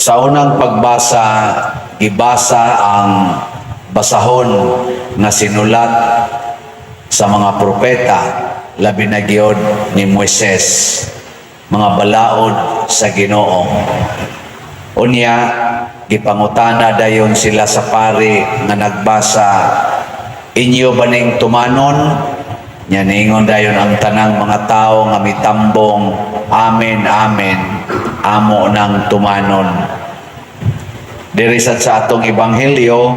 Sa unang pagbasa, gibasa ang basahon nga sinulat sa mga propeta, labi na gyud ni Moises, mga balaod sa Ginoo. Unya, gipangutana dayon sila sa pari nga nagbasa, "Inyo ba ning tumanon?" Nya niingon dayon ang tanang mga tao nga mitambong, "Amen, amen, amo nang tumanon." Diri sad sa atong ebanghelyo,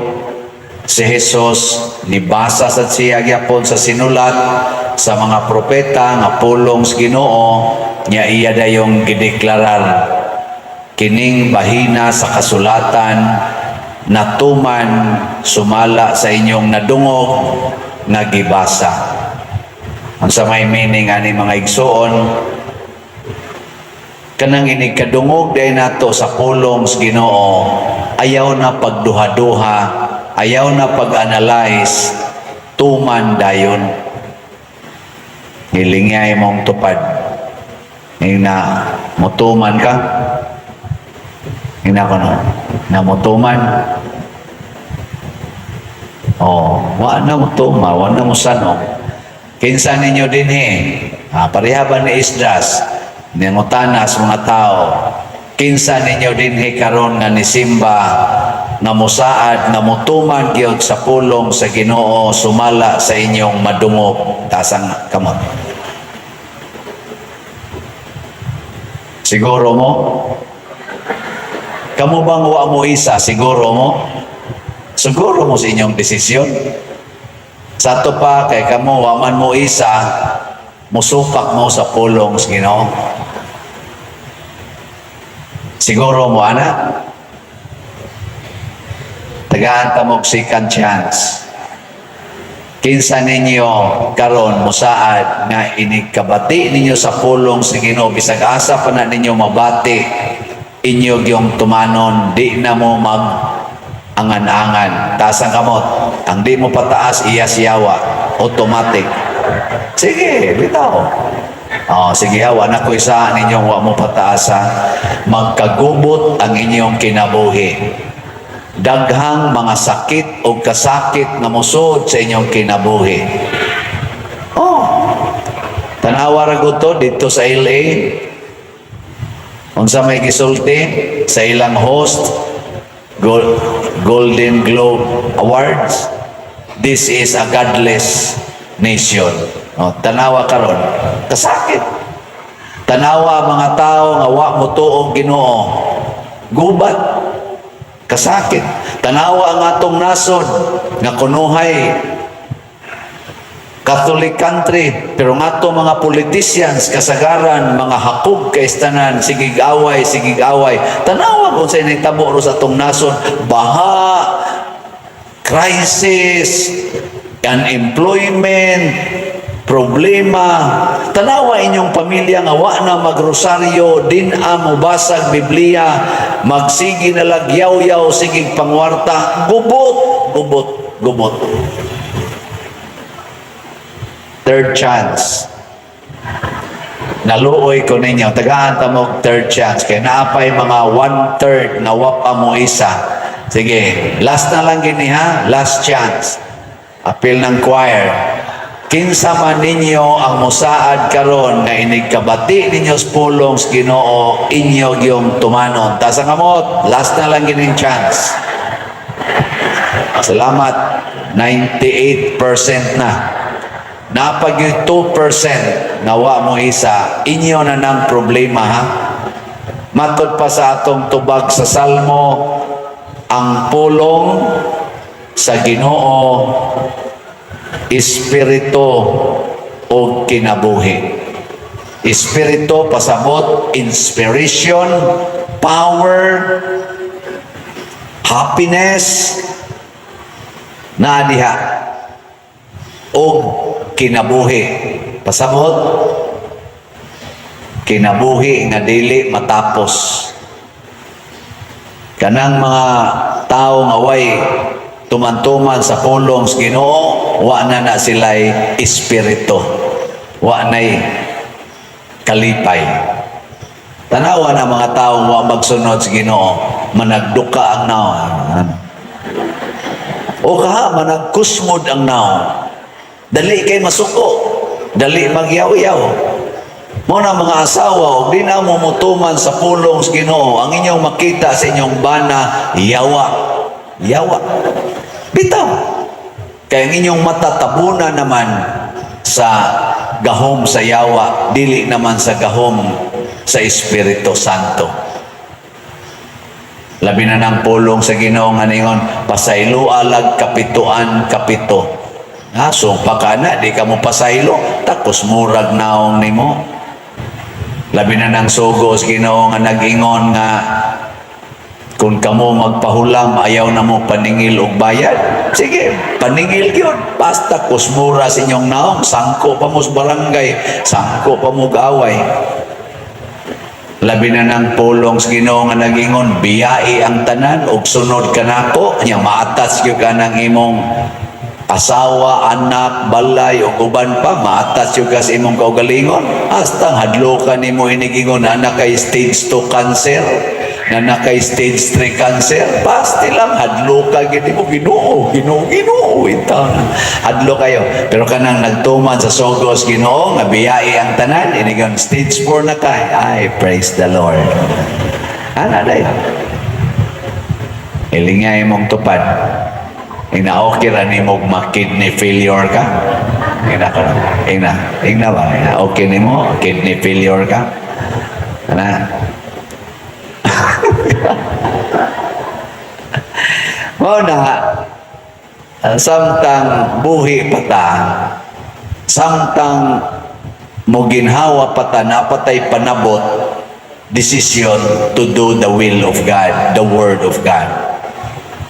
si Jesus nibasa sad siya gyapon sa sinulat sa mga propeta nga pulong sa Ginoo, nya iya dayong gideklarar, "Kining bahina sa kasulatan natuman sumala sa inyong nadungog nga gibasa." Unsa may meaning ani, mga igsuon? Kanang inig kadungog day nato sa pulong sa Ginoo, ayaw na pagduha-duha, ayaw na pag-analyze, tuman dayon. Hilingay mong tupad. Ing na mutuman ka. Ing na ko no, na mutuman. Oh, wa na mutuma, wa na mo sanong. Kinsa ninyo dinhi? Ah, pareha ba ni Esdras? Nangutana sa mga tao. Kinsa ninyo dinhi karon nga nisimba nga musaad nga mutuman gyud sa pulong sa Ginoo sumala sa inyong madungog? Taas ang kamot. Siguro mo? Kamu bang wa mo isa? Siguro mo? Siguro mo sa inyong desisyon? Sa ato pa, kay kamo, wa man mo isa, musupak mo sa pulong sa Ginoo. Siguro mo, ana? Tagaan ta mo og second chance. Kinsa ninyo karon musaad nga inig kabati ninyo sa pulong sa Ginoo, bisag asa pa na ninyo mabati, inyo gyung tumanon, di na mo mag angan-angan? Taas ang kamot. Ang di mo pataas, iya siyawa. Automatic. Sige, bitaw. Oh, sige ha, wala ko isa ninyong wa mo pataas ha. Magkagubot ang inyong kinabuhi. Daghang mga sakit o kasakit nga musod sa inyong kinabuhi. Oh, tanawa ra gud to dito sa LA. Unsa may gisulti sa ilang host, Golden Globe Awards, "This is a godless nation." Oh, tanawa karon, kasakit. Tanawa mga tao nga wa mo tuog Ginoo. Gubat. Kasakit. Tanawa ang atong nasod nga kunuhay Catholic country, pero nga to mga politicians kasagaran mga hakog kay tanan, sigig away, sigig away. Tanawa kung sa nahitabo ro sa atong nasod, baha, crisis, unemployment, problema. Tanawa inyong pamilya nga wa na magrosaryo, din a mobasag Biblia, magsigi na lagyaw-yaw, sigig pangwarta, gubot, gubot, gubot. Third chance. Naluoy ko ninyo. Tagaan ta mo third chance. Kaya naapay mga one-third na wa pa mo isa. Sige, last na lang gini ha. Last chance. Apil ng choir. Kinsa man ninyo ang musaad karon nga inig kabati ninyo sa pulong sa Ginoo, inyo gyung tumanon? Taas ang kamot. Last na lang gining chance. Salamat. 98% na. Napag yung 2% nga wa mo isa, inyo na ng problema ha. Matod pa sa atong tubag sa Salmo, ang pulong sa Ginoo espiritu o kinabuhi. Espiritu pasabot inspiration, power, happiness, naa diha og kinabuhi. Pasabot kinabuhi nga dili matapos. Kanang mga tao nga way tuman-tuman sa pulong sa Ginoo, wa na na sila'y espiritu. Wa na'y kalipay. Tanawa na mga tao wa magsunod sa Ginoo. Managduka ang naong. O kaha, managkusmod ang naong. Dali kay masuko. Dali magyaw-yaw. Mao na, mga asawa, og di na mo mutuman sa pulong sa Ginoo, ang inyong makita sa inyong bana, yawa. Yawa. Bitaw. Kaya ang inyong mata tabunan naman sa gahom sa yawa, dili naman sa gahom sa Espiritu Santo. Labi na ng pulong sa Ginoo nga ningon, "Pasaylo alag kapituan kapito." Ha, so pa na, di ka mo pasaylo, tapos murag naong nimo. Labi na ng sugo sa Ginoo nga nag-ingon nga kung kamo magpahulam, ayaw na mo paningil og bayad. Sige, paningil gyud. Basta kusmura sa inyong naong, sangko pa mo sa barangay, sangko pa mo gaway. Labi na ng pulong sa Ginoo nga nag-ingon, "Biyai ang tanan ug sunod kanako," nya maatas gyud ka ng imong asawa, anak, balay ug uban pa, maatas gyud ka sa imong kaugalingon. Hasta hadlokan nimo inigingon na kay stage 2 cancer, na kay stage 3 cancer, basta lang hadloka gyud nimo, "Ginoo, Ginoo, Ginoo," itaw na. Hadlo kayo. Pero kanang nagtuman sa sugo sa Ginoo nga biyai ang tanan, inigon stage 4 na kay. Ay, praise the Lord. Ana dayon. Ilingay mong tupad. Ina, okay ra nimo ma-kidney failure ka? Ina ka. Ina, ina ba? Ina, okay nimo kidney failure ka? Ana. Mao na, samtang buhi pa ta, samtang moginhawa pa ta, napatay panabot, decision to do the will of God, the Word of God.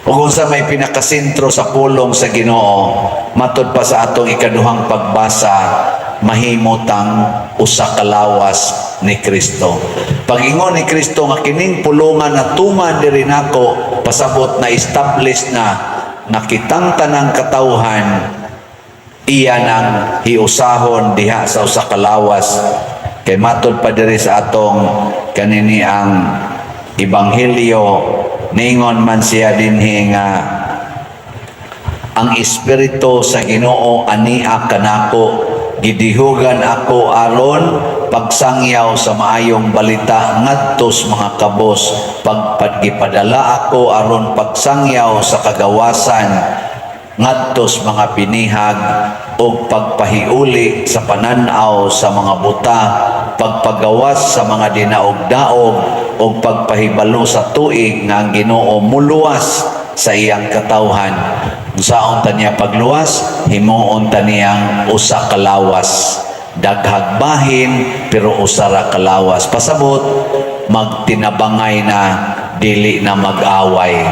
O kung sa may pinakasentro sa pulong sa Ginoo, matod pa sa atong ikaduhang pagbasa, mahimutang usa ka lawas ni Kristo. Pag-ingon ni Kristo nga kining pulungan na tuman diri nako, pasabot na establish na nga kitang tanang katawhan iya nang hiusahon diha sa usa ka lawas. Kay matod pa diri sa atong kanini ang ebanghelyo, ningon man siya dinhi nga ang Espiritu sa Ginoo ania kanako, gidihugan ako aron pagsangyaw sa maayong balita ngadto sa mga kabos, pagpadgipadala ako aron pagsangyaw sa kagawasan ngadto sa mga binihag ug pagpahiuli sa panan-aw sa mga buta, pagpagawas sa mga dinaog-daog ug pagpahibalo sa tuig nga ang Ginoo muluwas sa iyang katawhan. Unsaon ta niya pagluwas? Himuon ta niyang usa ka lawas. Daghag bahin pero usa ra ka lawas. Pasabot magtinabangay na, dili na mag-away,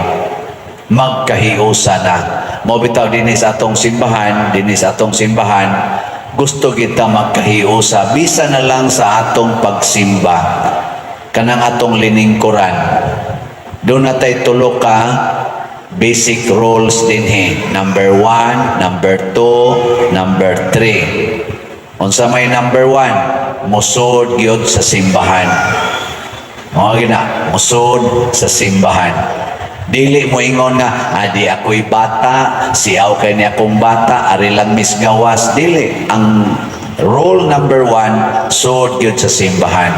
magkahiusa na. Mao bitaw dinhi sa atong simbahan, dinhi sa atong simbahan, gusto kita magkahiusa bisa na lang sa atong pagsimba. Kanang atong liningkuran. Duna tay tulo ka basic rules dinhi. Number 1, number 2, number 3. Unsa may number 1? Musod gyud sa simbahan. Mga gina, musod sa simbahan. Dili mo ingon nga, "Adi ako'y bata, siaw kay ni akong bata, ari lang mis gawas." Dili. Ang rule number 1, sud gyud sa simbahan.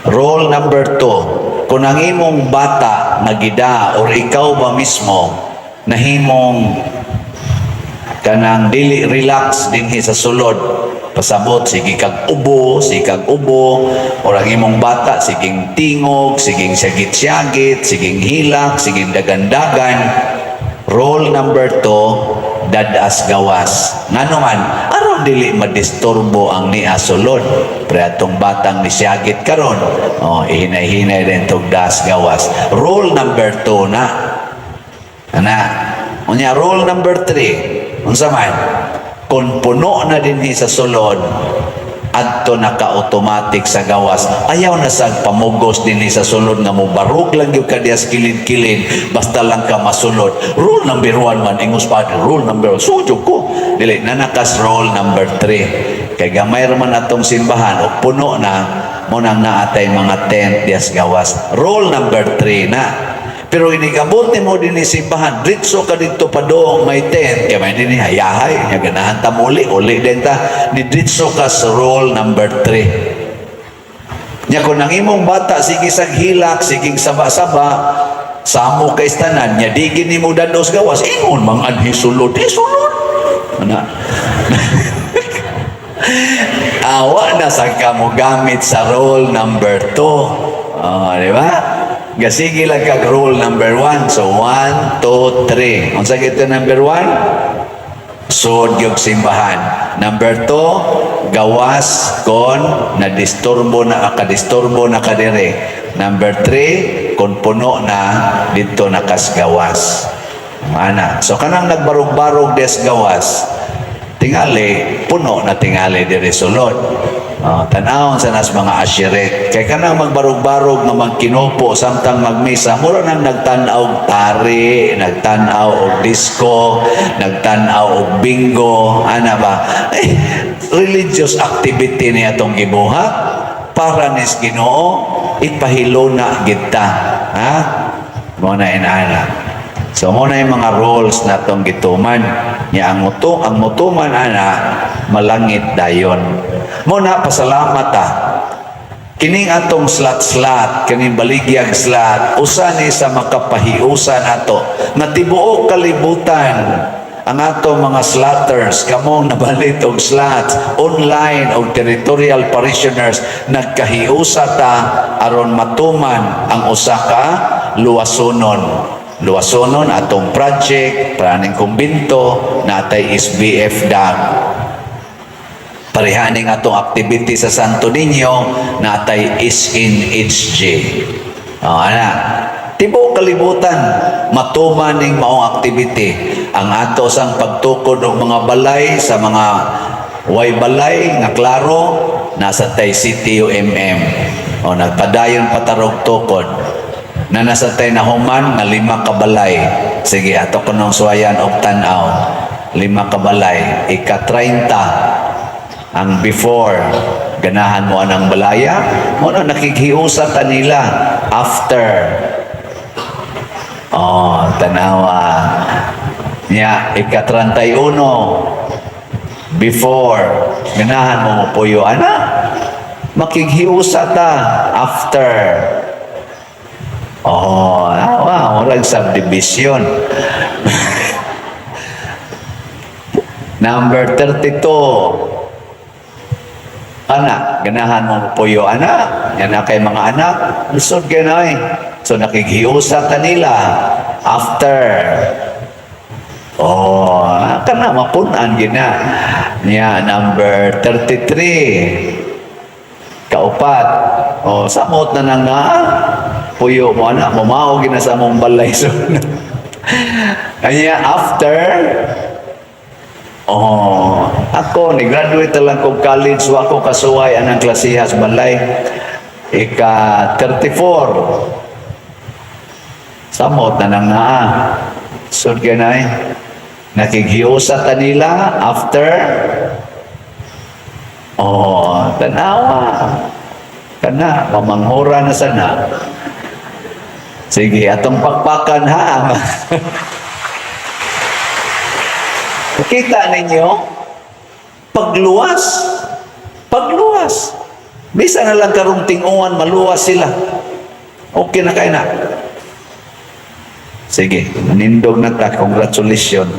Rule number 2, kung ang imong bata nagida or ikaw ba mismo nahimong kanang dili relax dinhi sa sulod, pasabot sige kag ubo, sige kag ubo, or ang imong bata siging tingog, siging syagit-syagit, siging hilak, siging dagandagan, rule number 2, dadas gawas. Ngano man? Aron dili madisturbo ang nia sulod. Pre atong batang nisyagit karon, oh, ihinay-hinay din tog das gawas. Rule number 2 na. Ana, unya rule number 3, unsa man? Kung puno na dinhi sa sulod, adto naka-automatic sa gawas. Ayaw na sa pamugos dinhi sa sulod nga mobarog lang gyud ka diya sa kilid-kilid, basta lang ka masulod. Rule number 1 man, ingos pa, rule number 1. Sujog ko. Dili, nanakas rule number 3. Kay gamay ra man atong simbahan, o puno na, Mao nang naa tay mga tent diyas gawas. Rule number 3 na. Pero inigabot nimo dinhi simbahan, diretso ka didto padong may tent, kay may dinhi hayahay, nya ganahan ta muli, uli din ta, ni diretso ka sa rule number 3. Nya kung ang imong bata sige sag hilak, sige saba-saba, samo kay tanan, nya di gini mo dados gawas, ingon mang anhi sulod, eh sulod. Ana. Awa na sa ka mo gamit sa rule number 2. Oh, di ba? Gasige lang kag rule number 1. So, 1, 2, 3. Unsa gito number 1? Sud yung simbahan. Number 2, gawas kon na-disturbo na, kadisturbo na kadiri. Number 3, kung puno na, didto na kas gawas. Mana. So, kanang nagbarog-barog des gawas, tingali, puno na tingali diri sulod. Oh, tan-awon sa nas mga usherette. Kay kanang magbarog-barog nga magkinupo samtang magmisa, mura nang nagtan-aw og tari, nagtan-aw og disco, nagtan-aw og bingo, ana ba? Eh, religious activity ni atong gibuhat para nis Ginoo ipahiluna kita. Ha? Mao na inana. So mao na yung mga rules na atong gituman. Nya ang mutuman ana malangit dayon. Mao na pasalamat ta. Kining atong slot-slot, kining baligyag slot, usa ni sa makapahiusa nato nga tibuok kalibutan ang atong mga slotters, kamong nabalit og slot, online og territorial parishioners, nagkahiusa ta aron matuman ang usa ka luwasonon. Luwasonon atong project, praning kumbinto, natay SBF dag. Parehaning atong activity sa Santo Niño, natay SNHG. Oh, ana. Tibuok kalibutan, matuman ning maong activity. Ang ato sang pagtukod og mga balay sa mga way balay nga klaro nasa tay CTUMM. O nagpadayon patarog tukod na nasa tay nahuman nga lima ka balay. Sige, ato kunong suwayan og tan-aw. Lima ka balay, ika 30 ang before ganahan mo anang balaya mo na nakikhiusa ta nila after. Oh, tanawa niya, ika 31, before ganahan mo mo puyo ana, makighiusa ta after. Oh, awa, murag subdivision. Number 32, anak, ganahan mo puyo, anak. Yan na kay mga anak, lisod kayo na eh. So nakighiusa ta nila after. Oh, kana mapunan gina. Niya number 33. Kaupat. Oh, samot na nang nga puyo mo anak, mamao gina sa mong balay so. Kanya after. Oh, ako ni graduate na lang kog college, wa ko kasuway anang klasihas balay. Ika 34. Samot na nang naa. Sud ganay. Nakighiusa ta nila after. Oh, tanawa. Kana mamanghura na sana. Sige, atong pakpakan ha. Kita ninyo, pagluwas. Pagluwas. Bisa na lang karong tinguan, maluwas sila. Okay na kayo na. Sige, nindog na ta. Congratulations.